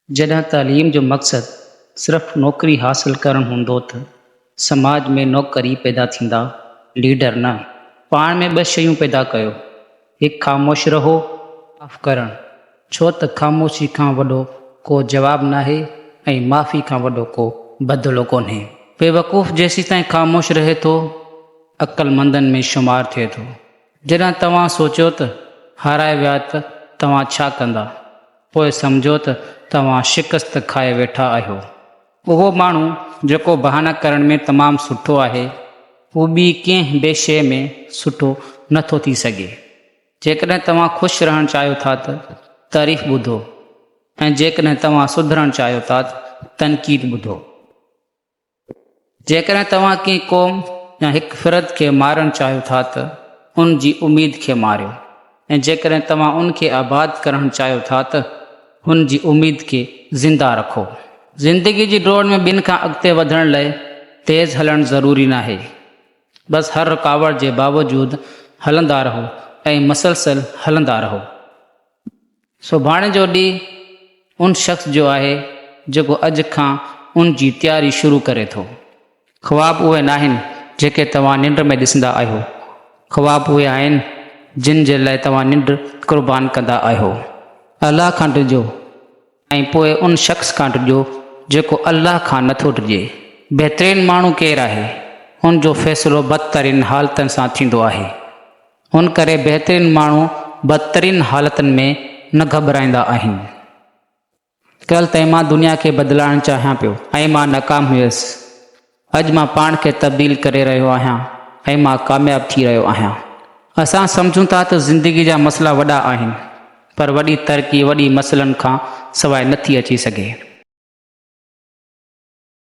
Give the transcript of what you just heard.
جڏهن تعليم جو مقصد صرف نوڪري حاصل ڪرڻ هوندو ته سماج ۾ نوڪر ئي پيدا ٿيندا، ليڊر نه. پاڻ ۾ ٻه شيون پيدا ڪيو، هڪ خاموش رهو، معاف ڪرڻ، ڇو ته خاموشي کان وڏو ڪو جواب ناهي ۽ معافي کان وڏو ڪو بدلو ڪونهي. بيوقوف جيسيتائين خاموش رهي ٿو، عقلمندن ۾ شمار ٿئي ٿو. جڏهن توهان سوچيو ته هارائي ويا ته توهان ڇا ڪندا؟ پوء سمجهو ته توهان شڪست کائي ويٺا آهيو. اهو ماڻهو جيڪو بهانا ڪرڻ ۾ تمام سٺو آهي، هو ٻي ڪنهن به شيء ۾ سٺو نه ٿو ٿي سگهي. جيڪڏهن توهان خوش رهڻ چاهيو ٿا ته تعريف ٻڌو ۽ جيڪڏهن توهان سڌرڻ چاهيو ٿا ته تنقيد ٻڌو. جيڪڏهن توهان ڪنهن قوم يا هڪ فرد کي مارڻ چاهيو ٿا ته ان جي اميد کي ماريو ۽ جيڪڏهن توهان ان کي آباد ڪرڻ چاهيو ٿا ته هن جي اميد کي زنده رکو. زندگي جي ڊوڙ ۾ ٻين کان اڳتي وڌڻ لئه تيز هلڻ ضروري ناهي. بس هر رڪاوٽ جي باوجود هلندا رهو ۽ مسلسل هلندا رهو. سڀاڻي جو ڏينهن ان شخص جو آهي جيڪو اڄ کان ان جي تياري شروع ڪري ٿو. خواب اهي ناهن جيڪي توهان ننڊ ۾ ڏسندا آهيو، خواب اهي آهن جن جي لاء توهان ننڊ قربان ڪندا آهيو. الله کان ڊڄو ۽ پوء ان شخص کان ڊڄو جيڪو الله کان نٿو ڊڄي. بهترين ماڻهو ڪير آهي؟ ان جو فيصلو بدترين حالتن سان ٿيندو آهي. ان ڪري بهترين ماڻهو بدترين حالتن ۾ نه گهٻرائيندا آهن. ڪلهه تائين مان دنيا کي بدلائڻ چاهيان پيو ۽ مان ناڪام هيس. اڄ مان پاڻ کي تبديل ڪري رهيو آهيان ۽ مان ڪامياب ٿي رهيو آهيان. اسان سمجهون ٿا ته زندگي جا مسئلا وڏا آهن پر وڏي ترقي وڏي مسئلن کان سواء نٿي اچي سگهي.